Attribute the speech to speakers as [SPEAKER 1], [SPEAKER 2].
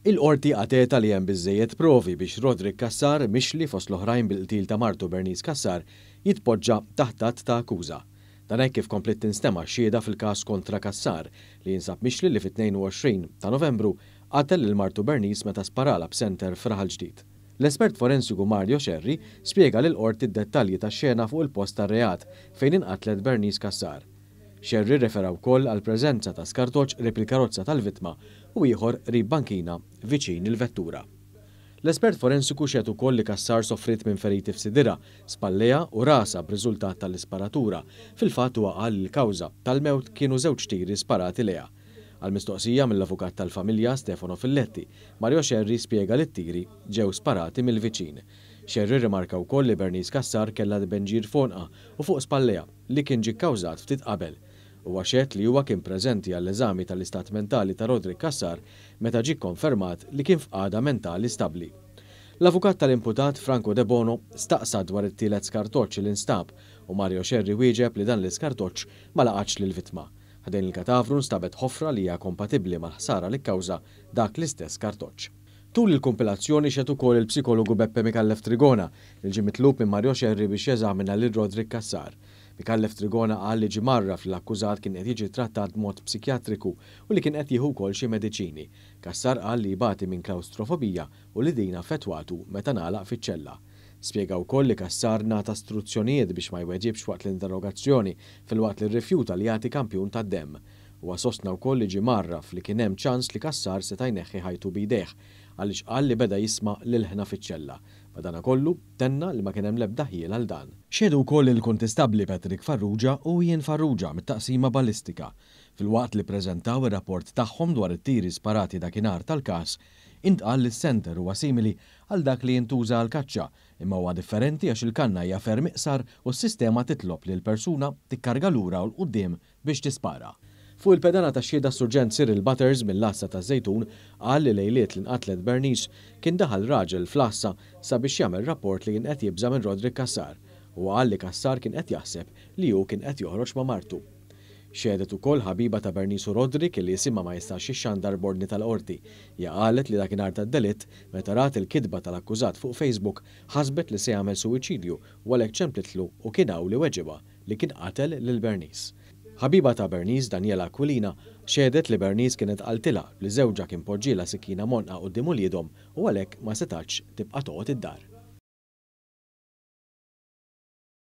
[SPEAKER 1] Il-Qorti għatetha li hemm biżżejjed provi biex Roderick Cassar, mixli fost l-oħrajn bil-qtil ta' martu Bernice Cassar, jitpoġġa taħt att ta' akkuża. Dan hekk kif kompliet tinstema' x-xhieda fil-każ kontra Cassar, li jinsab mixli li fit-22 ta' Novembru qatel lil martu Bernice meta sparalha b'senter f'Raħal Ġdid. L-espert forensiku Mario Scerri spjega lill-Qorti d-dettalji tax-xena fuq il-post tar-reat fejn inqatlet Bernice Cassar. Scerri rrefera wkoll għall-preżenza ta' skartoċċ qrib il-karozza tal-vittma u ieħor qrib bankina viċin il-vettura. L-espert forensiku xehed ukoll li Cassar sofriet minn feriti f'sidirha, spallejha u rasha b'riżultat tal-isparatura. Fil-fatt huwa qal li l-kawża tal-mewt kienu żewġ tiri sparati lejha. Għal mistoqsija mill-avukat tal-familja Stefano Filletti, Mario Scerri spjega li t-tiri ġew sparati mill-viċin. Scerri rrimarka wkoll li Bernice Cassar kellha tbenġir f'għonqha u fuq spallejha li kien ġie kkawżat ftit qabel. Huwa xehed li huwa kien preżenti għall-eżami tal-istat mentali ta' Roderick Cassar meta ġie kkonfermat li kien f'qagħda mentali stabbli. L-avukat tal-imputat Franco Debono staqsa dwar it-tielet skartoċċ li nstab u Mario Scerri wieġeb li dan l-iskartoċċ ma laqatx lill-vittma. Ħdejn il-katavru nstabet ħofra li hija kompatibbli mal-ħsara li kkawża dak l-istess kartoċċ. Tul il-kumpilazzjoni xehed ukoll il-psikologu Beppe Micallef Trigona li ġie mitlub minn Mario Scerri biex jeżamina lil Roderick Cassar. Micallef Trigona qal li ġie mgħarraf li l-akkużat kien qed jiġi ttrattat b'mod psikjatriku u li kien qed jieħu wkoll xi mediċini. Cassar qal li jbati minn klawstrofobija u li din affettwatu meta ngħalaq fiċ-ċella. Spjega wkoll li Cassar ngħata struzzjonijiet biex ma jweġibx waqt l-interrogazzjoni filwaqt li rrifjuta li jagħti kampjun tad-demm. Huwa sostna wkoll li ġie mgħarraf li kien hemm ċans li Cassar seta' jneħħi ħajtu b'idejh għaliex qal li beda jisma' l-ilħna fiċ-ċella. Madanakollu, tenna li ma kien hemm l-ebda ħjiel għal dan. Xehdu wkoll il-Kuntistabbli Patrick Farrugia u Ian Farrugia mit-Taqsima Ballistika. Filwaqt li ppreżentaw ir-rapport tagħhom dwar it-tiri sparati dakinhar tal-każ, intqal li s-senter huwa simili għal dak li jintuża għall-kaċċa, imma huwa differenti għax il-kanna hija ferm iqsar u s-sistema titlob li l-persuna tikkarga lura u 'l quddiem biex tispara. Fuq il-pedana tax-xhieda s-Surġent Cyril Butters mill-Għassa taż-Żejtun qal li lejliet li nqatlet Bernice kien daħal raġel fl-għassa sabiex jagħmel rapport li kien qed jibża' minn Roderick Cassar. Huwa qal li Cassar kien qed jaħseb li hu kien qed joħroġ ma' martu. Xehdet ukoll ħabiba ta' Bernice u Roderick li isimha ma jistax jixxandar b'ordni tal-Qorti. Hija qalet li dakinhar tad-delitt, meta rat il-kitba tal-akkużat fuq Facebook, ħasbet li se jagħmel suwiċidju u għalhekk ċemplitlu u kien hawn li weġibha li kien qatel lil Bernice. Ħabiba ta' Bernice, Daniela Aquilina, xehdet li Bernice kienet qaltilha li żewġha kien poġġielha sikkina m'għonqha quddiem uliedhom u għalhekk ma setgħetx tibqa' toqgħod id-dar.